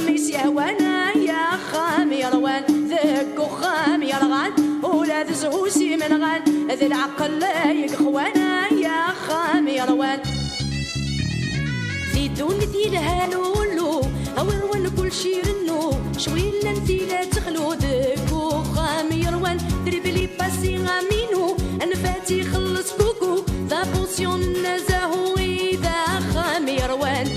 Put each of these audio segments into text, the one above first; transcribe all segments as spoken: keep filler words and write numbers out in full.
Mi s-yehwan ay axxam yerwan, deg uxxam yerɣan, ula d zzhu s imenɣan, d lɛeqel ay yexwan ay axxam yerwan. Di ddunit yelhan ullu, awer wan kulci irennu, cwi llan tila texlu, deg uxxam yerwan, trebli pasi aminu, anfat ixelleṣ kuku, d apusyon n azahu i d axxam yerwan.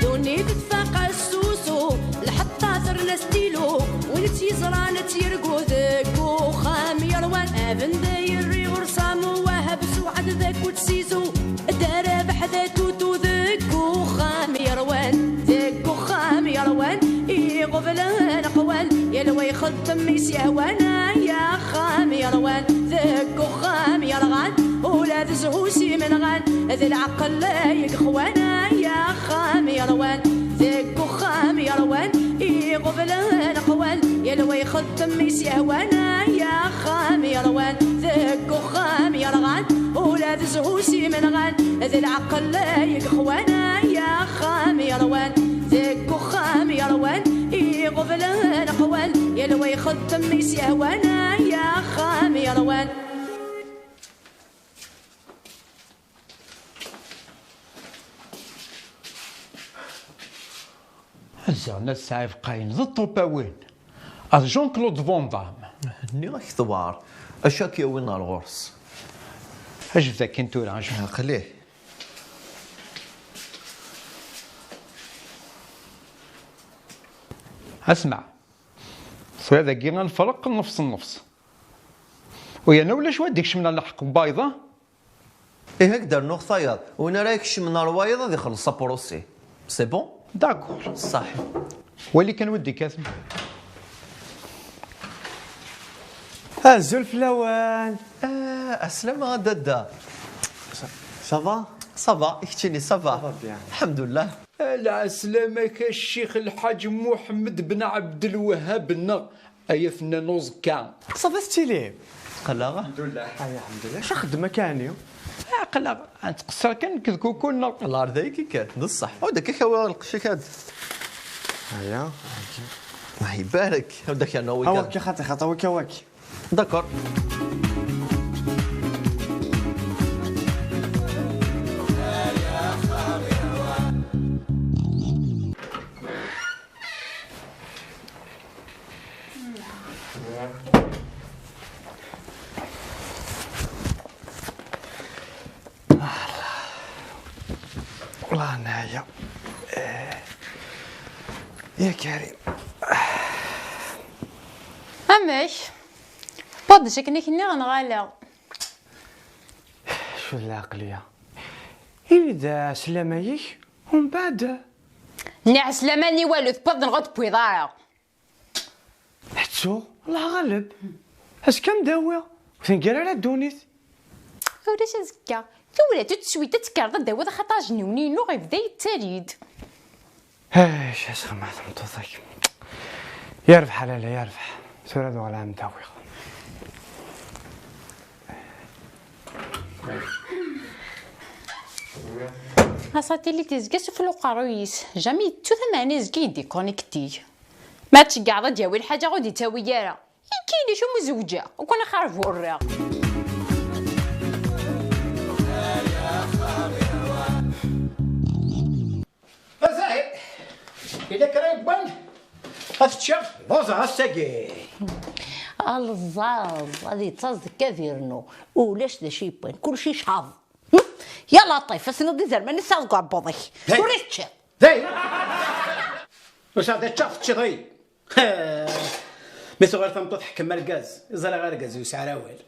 Ddunit tfaq asusu, lḥeṭṭa terna stilu, win tt-yeẓran ad tt-yergu, deg uxxam yerwan. Abenday irri ɣur-s amuwaheb, suɛed d akud sizu, d arabeḥ d atutu, deg uxxam yerwan. Deg uxxam yerwan, iɣublen aqwal, yal wa ixeddem i s-yehwan ay axxam yerwan. Deg uxxam yerɣan, ula d zzhu s imenɣan, d lɛeqel ay yexwan ay axxam yerwan. Deg uxxam yerwan, iɣublen aqwal, yal wa ixeddem i s-yehwan ay axxam yerwan. Deg uxxam yerɣan, ula d zzhu s imenɣan, d lɛeqel ay yexwan ay axxam yerwan. Deg uxxam yerwan, iɣublen aqwal, yal wa ixeddem i s-yehwan ay axxam yerwan. Ziɣen ad sɛibeqayen d ṭṭupawin. D Jean-Claude Van Damme. Nniɣ-ak tewɛer. Acu ak-yawin ɣer ɣur-s? Ajbed akkin tura, ajbed. Aql-i. Asma, tura dagi ad nferq nnefs nnefs. U yerna ulac wa d-ikecmen ar lḥeqq n wayeḍ-a? Ih, ad k-d-rnuɣ tayeḍ. Win ara ikecmen ar wayeḍ ad ixelleṣ apṛusi. C'est bon? D'accord. Ṣaḥi. Wali kan wa d-ikkaten. Azul fell-awen. Ah, aslama a dadda. Ça, ça va? Ça va, i keččini, ça va? Ça va bien. Lḥemdullah. Lɛeslama-k a ccix Lḥaǧ Muḥemmed ben Ɛebdelwehhab-nneɣ. Ay afennan uẓekka. Ça va tettili? Aql-aɣ. Lḥemdullah. Ay, lḥemdullah. Acu axeddem akka ɛni? Aql-aɣ, ad nettqeṣṣer kan nekk d kuku-nneɣ. Lɛerḍ-agi kan, d ṣṣeḥ. Ɛud akka kawi lqecc-ik ad. Aya. Allah ibarek. Ɛud akka yerna wika. Awak, xaṭi, xaṭi, awak, awak. D'accord. Wallah neɛya. Eh. Ya Karim. Amek? Wwiḍ-d akken i k-nniɣ neɣ ala? Cfu d lɛeqliya. Ini-d ɛeslama-ik, umbeɛd. Nniɣ ɛeslama-nni walu, tewwiḍ-d neɣ ur tewwiḍ ara? Ḥettu, Allah ɣaleb. Azekka ad m-d-awiɣ. Ur tengir ara ddunit. Ulac azekka. Tura ur teswit ad tekkreḍ ad d-tawiḍ axaṭer ajenniw-nni-inu yebda yettali-d. Ay, acu sxedmeɣ tameṭṭut-agi. Yerbeḥ a lalla, yerbeḥ. Tura ad uɣaleɣ ad m-d-awiɣ. Asatili tezga sufell uqerruy-is. Jamais yettu tameɛna yezga yeddikonekti. Ma tceggɛeḍ ad d-yawi lḥaǧa ur d-yettawi ara. Ikili acu mu zewǧeɣ, u kan axerburreɣ. Azay! Yella kra yewwan? Ad t-ččeɣ, lluẓeɣ ass-agi. Alẓaẓ, ad yettaẓ deg ad yernu. Ulac d acu yewwan, kulci yecɛaḍ. Ya Laṭif, ass-nni d izerman i tesɛiḍ deg uɛebbuḍ-ik. Hey! Tura i teččiḍ. Hey! Ur sɛiɣ d acu teččiḍ, hey! Mi tuɣal tameṭṭut tḥekkem argaz, ẓriɣ argaz ur yesɛi ara awal.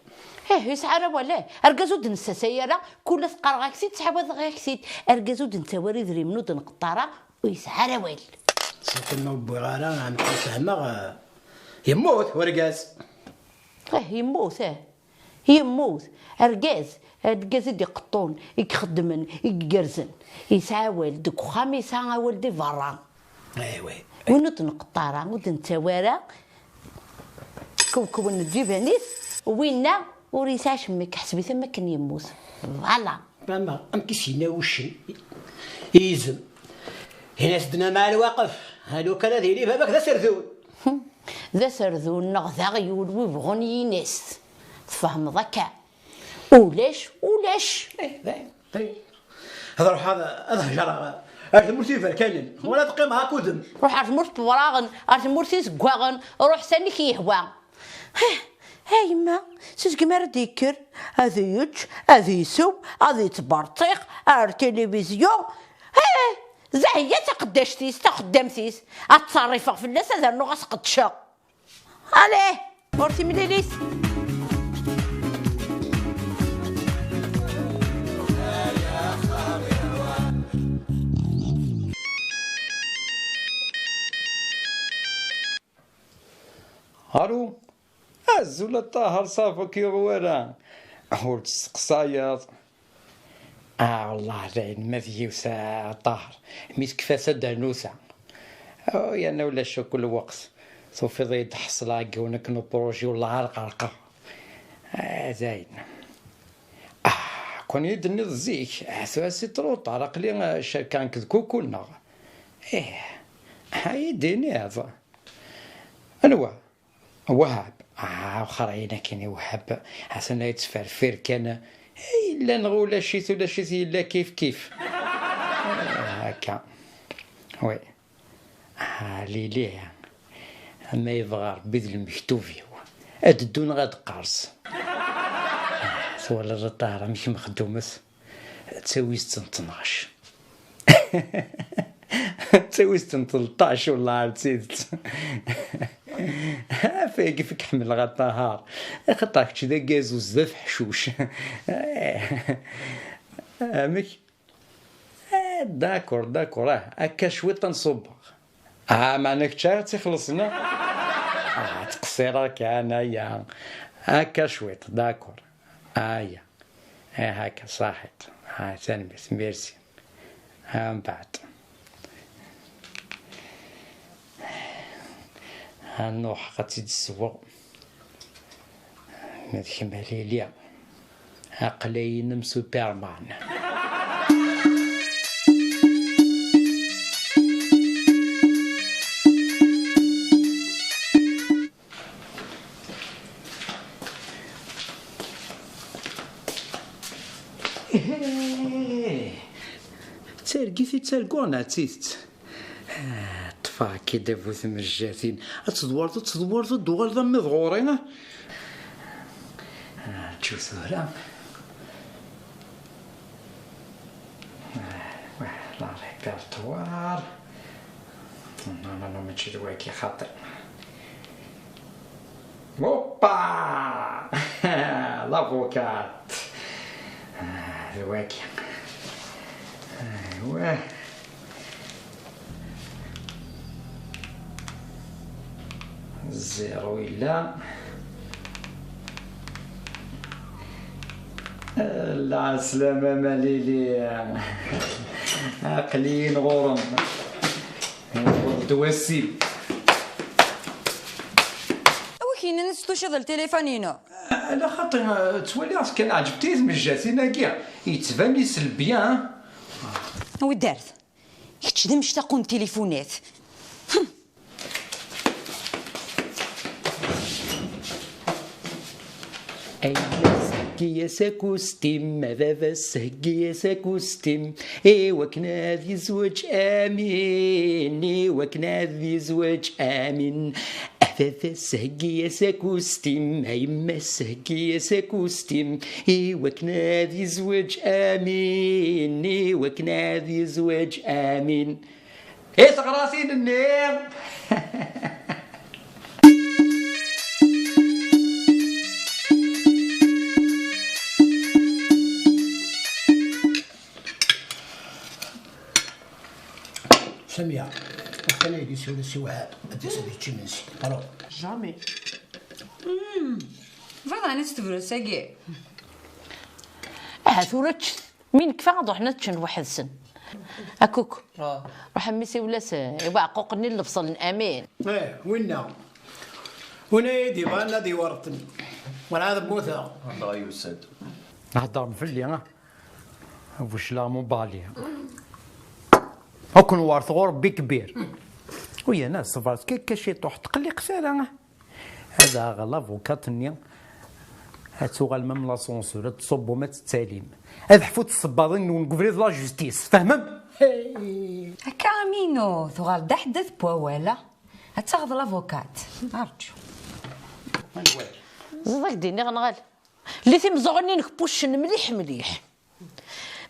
Ih, ur yesɛi ara awal, eh. Argaz ur d-nessasay ara, kul ass qqareɣ-ak-t-id, ttɛawadeɣ-ak-t-id. Argaz ur d-nettawi ara idrimen, ur d-neqṭ ara, ur yesɛi ara awal. Sakin ma ur wwiɣ ara, ɛemmi fehmeɣ, eh, yemmut urgaz. Ih, yemmut, eh. Yemmut. Argaz, argaz i d-iqeṭṭun, i ixeddmen, i igerrzen. Yesɛa awal deg uxxam, yesɛa awal di berra. Aywa. Win ur d-neqṭ ara, ur d-nettawi ara, kewkwen lǧiban-is, winna ur yesɛi acemma, ḥseb-it am akken yemmut. Voilà. Fehmeɣ, amek i s-yenna wuccen i yizem. Ini-as-d nna mɛa lwaqef, lukan ad yili baba-k d aserdun. D aserdun neɣ d aɣyul wi bɣun yini-as-t. Tfehmeḍ akka? Ulac, ulac. Eh, dayen, dayen. Ad ruḥeɣ ad, ad hejreɣ ar tmurt iberkanen, wala ad qqimeɣ akkudem. Ruḥ ar tmurt n Wraɣen, ar tmurt izeggaɣen, ruḥ sani k-yehwa. Heh, a yemma, s segmi ara d-yekker, ad yečč, ad isew, ad yettberṭiq ar tilibizyu. Heh, Zahya d taqeddact-is, taxeddamt-is, ad ttṣerrifeɣ fell-as, ad rnuɣ ad s-qeddceɣ. Allez, ur timlilit. Alu, azul a Ṭaher, ṣafa k-yuɣ wara, ur d-testeqsayeḍ. Ah, wellah dayen ma d yiwet a Ṭaher, mi tekfa tadernuta. Oh, yerna ulac akk lweqt, tufiḍ-iyi-d ḥeṣleɣ deg yiwen akken upṛuji, wellah ar ɣerqeɣ. Ah, dayen. Ah, kun iyi-d-tenniḍ zik, ah, tura si truṭar, aql-i, ah, cerkeɣ nekk d kuku-nneɣ. Ih, ah, iyi-d-tiniḍ. Anwa? Wahab. Ah, wexxer-ayin akin i Wahab. Atan la yettferfir kan. Eh, yella neɣ ulac-it, ulac-it, yella kif kif. Eh, akka. Oui. Ah, Lili. Ma yebɣa Rebbi d lmektub-iw, ad ddu neɣ ad qqers. Ah, twalaḍ a Ṭaher amek mexdumet? D tawist n tnac. D tawist n tleṭṭac, wellah ar d tidet. Af ayagi fek ḥemmleɣ a Ṭaher. Axaṭer kečč d agazuz, d afeḥcuc. Amek? Eh, d'accord, d'accord, ah, akka cwiṭ ad nṣubbeɣ. Ah, meɛna kečč ara tt-ixellṣen, ah? Ah, ttqeṣṣireɣ kan, aya. Akka cwiṭ, d'accord. Aya. Eh, akka, ṣaḥit. Ah, tanemmirt, merci. Ah, mbeɛd. Ah, nruḥ, ad tt-id-ssewweɣ. Ma d kemm a Lili, aql-ayen am Superman. Ihey! D targit i ttarguɣ neɣ d tidet? Ah, ṭṭfeɣ-k-id a bu tmejjatin. Ad tedwareḍ, ad tedwareḍ, ad d-tuɣaleḍ am wid ɣur-i. Ah, ǧǧu tura. Ah, le répertoire. Non, non, non, mačči d wagi xaṭi. Hoppa! L'avocat! Ah, d wagi. Aywa. Zéro yella. Lɛeslama a Lili. Aql-iyi ɣur-m. Yewweḍ-d wass-im. Awi-k yenna-n s tuciḍ ltilifun-inu? Ala xaṭi, ttwaliɣ-tt kan, ɛǧbent-iyi tmejjatin-agi. Yettban-d iselbi, ha? Awi-d ar d. Kečč d amectaq n tilifunat. A yemma-s heggi-yas akustim, a baba-s heggi-yas akustim, i wakken ad yezweǧ Amin, i wakken ad yezweǧ Amin. A baba-s heggi-yas akustim, a yemma-s heggi-yas akustim, i wakken ad yezweǧ Amin, i wakken ad yezweǧ Amin. I teɣratin-nni? Samiya, kan ay d-isawel si Wahab, ad d-yas ad yečč imensi. Alors. Jamais. Hmm. Bɣiɣ ɛni s tebrus-agi? Ahat ur ččet. Mi nekfa ad ruḥen ad ččen weḥd-sen. Akuk. Ah. Ruḥ a mmi siwel-as i uɛquq-nni n lebṣel n Amin. Eh, winna. Winna i d-iban ad iwerṭen. Werɛad mmuteɣ. Dɣa yusa-d. Heddrem fell-i, ah. Buclaɣ mubali. Ad ken-werteɣ ur Rebbi kbir. Uyana ṣebret kan akka ciṭuḥ, tqelliqet ara. Ad aɣeɣ lavukat-nni, ad tuɣal même l'ascenseur, ad tṣubbum, ad tettalim. Ad ḥfut tṣebbaḍin-nwen deg ubrid la justice, tfehmem? Akka a Mino, tuɣal d aḥeddad n wawal, a? Ad taɣeḍ lavukat. Arǧu. Ẓẓed ak-d-iniɣ nɣal. Lli timẓuɣin-nni-inek puccen mliḥ mliḥ.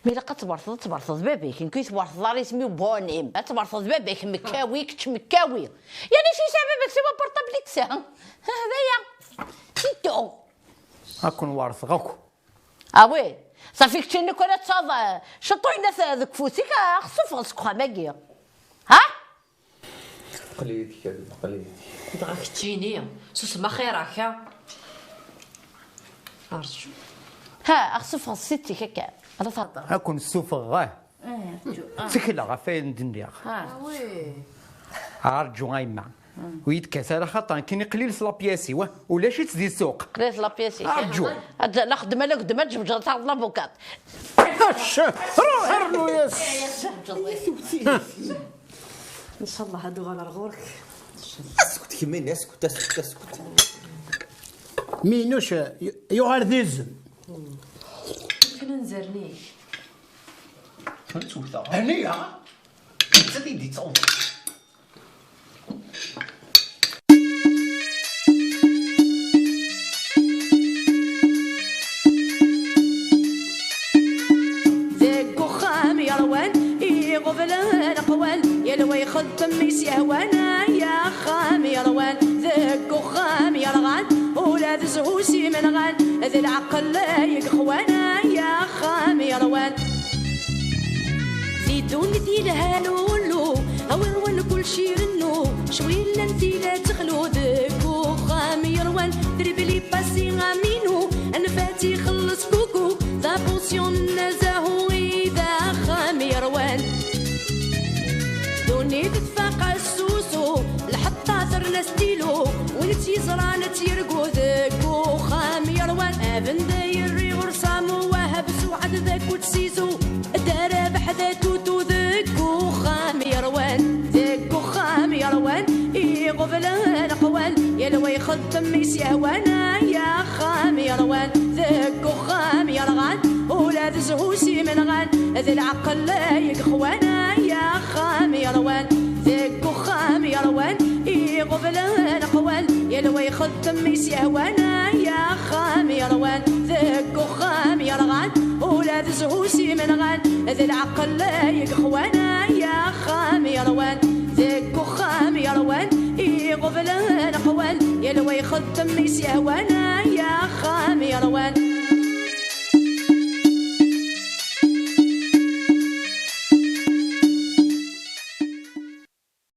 Ma ilaq ad tberteḍ, ad tberteḍ baba-k, nekk i tberteḍ ar isem-iw Bonim, ad tberteḍ baba-k mekkawi, kečč mekkawi. Yal acu yesɛa baba-k siwa portable i yesɛa. D aya. Sito. Ad ken-werteɣ akk. Ah oui. Safi keččini kan ad taḍ, eh, ciṭuḥ-nni deg ufus-ik, ah, xsufeɣ seg uxxam-agi. Ha? Aql-iyi deg-k, aql-iyi deg-k. Dɣa keččini, susem axir-ak, ha? Arǧu. Ha, axsufeɣ siti-k akka. Ala thedder. Ad ken-ssufɣeɣ, ah. Ttekleɣ ɣef wayen d-nniɣ. Ah oui. Arǧu a yemma. Ur yi-d-kkat ara xaṭer nekkini qlilet lapyas-iw, ah. Ulac-itt di ssuq. Qlilet lapyas-ik. Arǧu. Ad la xedma la gdem ad tjebǧeḍ taɣeḍ labukat. Ruḥ rnu-yas. Ncallah ad uɣaleɣ ɣur-k. Asket kemmini, asket, asket, asket. Minuc yuɣal d izem. Kna nzernik. Aniya? Netta i d-yettɣen. Deg uxxam yerwan, iɣublen aqwan, yal wa ixeddem i s-yehwan. Ay axxam yerwan, deg uxxam yerɣan, ula d zzhu s imenɣan, d lɛeqel ay ixwan. Ay axxam yerwan. Di ddunit yelhan ullu, awer wan kulci irennu, cwi llan tila texlu. Deg uxxam yerwan, tribli pasi aminu, anfati xelleṣ kuku, d apusyon n azahu i d axxam yerwan. Ddunit tfaq asusu, lḥeṭṭa terna stilu, win tt-yeẓran ad tt-yergu. Deg uxxam yerwan, abendayri ɣur-s amuwaheb suɛad d akut sizu, darabeḥ d atutu. Deg uxxam yerwan, deg uxxam yerwan, iɣublen aqwan, yal wa ixeddem i s-yehwan. Ay axxam yerwan, deg uxxam yerɣan, ula d zzhu s imenɣan, d lɛeqel ay ixwan. Ay axxam yerwan, deg uxxam yerwan, iɣublen aqwan, yal wa ixeddem i s-yehwan. Ay axxam yerwan, deg uxxam yerɣan, ula d zzhu s imenɣan, d lɛeqel ay ixwan. Ay axxam yerwan, deg uxxam yerwan, iɣublen aqwan, yal wa ixeddem i s-yehwan. Ay axxam yerwan.